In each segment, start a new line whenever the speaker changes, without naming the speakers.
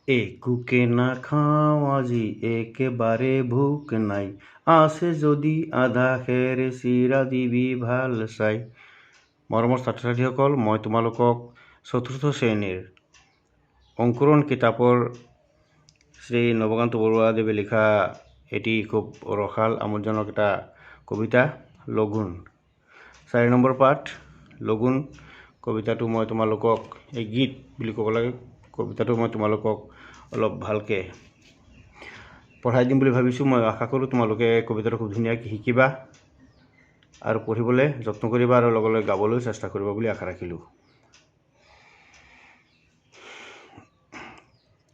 একোকে নাখাওঁ আজি একেবাৰে ভোক নাই, আছে যদি আধা খেৰ চিৰা দিবি ভাল চাই। মৰমৰ ছাত্ৰ ছাত্ৰীসকল, মই তোমালোকক চতুৰ্থ শ্ৰেণীৰ অংকুৰণ কিতাপৰ শ্ৰী নৱকান্ত বৰুৱাদেৱে লিখা এটি খুব ৰসাল আমোদজনক এটা কবিতা লঘোণ, 4 নম্বৰ পাঠ লঘোণ কবিতাটো মই তোমালোকক, এই গীত বুলি ক'ব লাগে, কবিতাটো মই তোমালোকক অলপ ভালকৈ পঢ়াই দিম বুলি ভাবিছোঁ। মই আশা কৰোঁ তোমালোকে কবিতাটো খুব ধুনীয়াকৈ শিকিবা আৰু পঢ়িবলৈ যত্ন কৰিবা আৰু লগে লগে গাবলৈও চেষ্টা কৰিবা বুলি আশা ৰাখিলোঁ।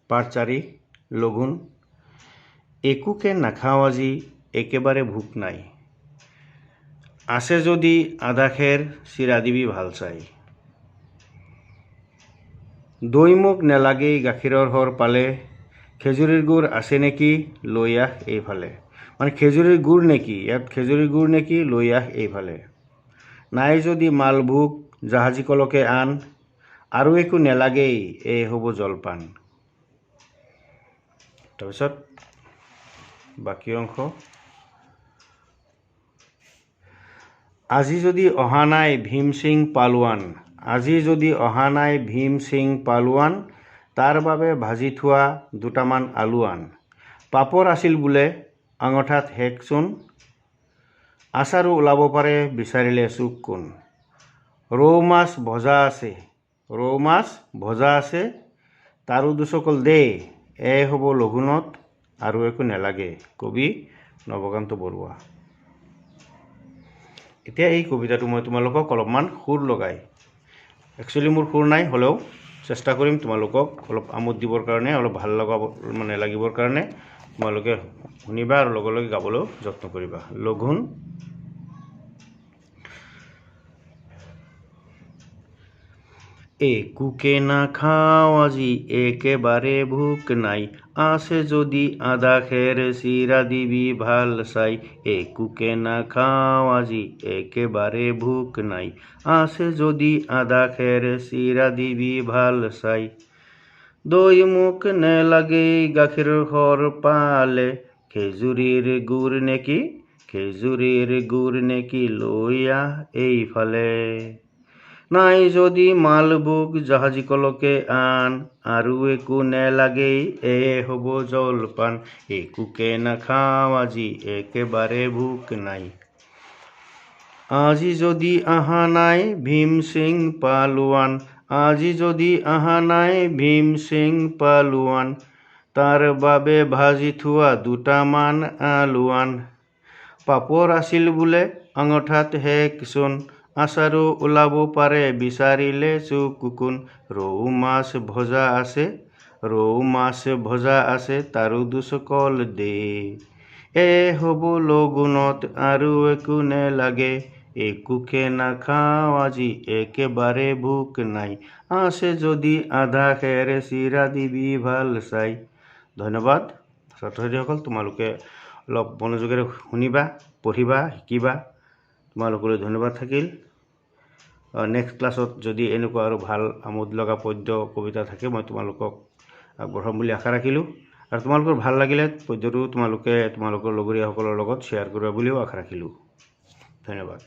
পাঠ 4 লঘোণ। একোকে নাখাওঁ আজি একেবাৰে ভোক নাই, আছে যদি আধা খেৰ চিৰা দিবি ভাল চাই। দৈ মোক নেলাগেই গাখীৰৰ সৰ পালে, খেজুৰীৰ গুৰ আছে নেকি লৈ আহ এইফালে। মানে খেজুৰীৰ গুৰ নেকি, ইয়াত খেজুৰীৰ গুৰ নেকি লৈ আহ এইফালে। নাই যদি মালভোগ জাহাজী কলকে আন, আৰু একো নেলাগেই এই হ'ব জলপান। তাৰপিছত বাকী অংশ। আজি যদি অহা নাই ভীম সিং পালোৱান, আজি যদি অহা নাই ভীম সিং পালোৱান, তাৰ বাবে ভাজি থোৱা দুটামান আলু আন। পাপৰ আছিল বোলে আঙঠাত হেকচোন, আচাৰো ওলাব পাৰে বিচাৰিলে চুক কোন। ৰৌ মাছ ভজা আছে, ৰৌ মাছ ভজা আছে, তাৰো দুচকল দে, এই হ'ব লঘোণত আৰু একো নেলাগে। কবি নৱকান্ত বৰুৱা। এতিয়া এই কবিতাটো মই তোমালোকক অলপমান সুৰ লগাই, একচুৱেলি মোৰ সুৰ নাই, হ'লেও চেষ্টা কৰিম তোমালোকক অলপ আমোদ দিবৰ কাৰণে, অলপ ভাল লগাব মানে লাগিবৰ কাৰণে তোমালোকে শুনিবা আৰু লগে লগে গাবলৈও যত্ন কৰিবা। লঘোণ। একোকে নাখাওঁ আজি একেবাৰে ভোক নাই, আছে যদি আধা খেৰ চিৰা দিবি ভাল চাই। একোকে নাখাওঁ আজি একেবাৰে ভোক নাই, আছে যদি আধা খেৰ চিৰা দিবি ভাল চাই। দৈ মোক নেলাগেই গাখীৰৰ সৰ পালে, খেজুৰীৰ গুৰ নেকি, খেজুৰীৰ গুৰ নেকি লৈ আহ এইফালে। নাই যদি মালভোগ জাহাজী কলকে আন, আৰু একো নেলাগেই এয়ে হ'ব জলপান। একোকে নাখাওঁ আজি একেবাৰে ভোক নাই, আজি যদি আহা নাই ভীম সিং পালোৱান, আজি যদি আহা নাই ভীম সিং পালোৱান, তাৰ বাবে ভাজি থোৱা দুটামান আলু আন। পাপৰ আছিল বোলে আঙঠাত হেকচোন, আচাৰো ওলাব পাৰে বিচাৰিলে চুক কোন। ৰৌ মাছ ভজা আছে, ৰৌ মাছ ভজা আছে, তাৰো দুচকল দে, এ হ'ব লঘোণত আৰু একো নেলাগে। একোকে নাখাওঁ আজি একেবাৰে ভোক নাই, আছে যদি আধা খেৰ চিৰা দিবি ভাল চাই। ধন্যবাদ ছাত্ৰ ছাত্ৰীসকল, তোমালোকে অলপ মনোযোগেৰে শুনিবা, পঢ়িবা, শিকিবা। তোমালোকলৈ ধন্যবাদ থাকিল। নেক্সট ক্লাছত যদি এনেকুৱা আৰু ভাল আমোদ লগা পদ্য কবিতা থাকে মই তোমালোকক আগবঢ়াম বুলি আশা ৰাখিলোঁ। আৰু তোমালোকৰ ভাল লাগিলে পদ্যটো তোমালোকে তোমালোকৰ লগৰীয়াসকলৰ লগত শ্বেয়াৰ কৰিবা বুলিও আশা ৰাখিলোঁ। ধন্যবাদ।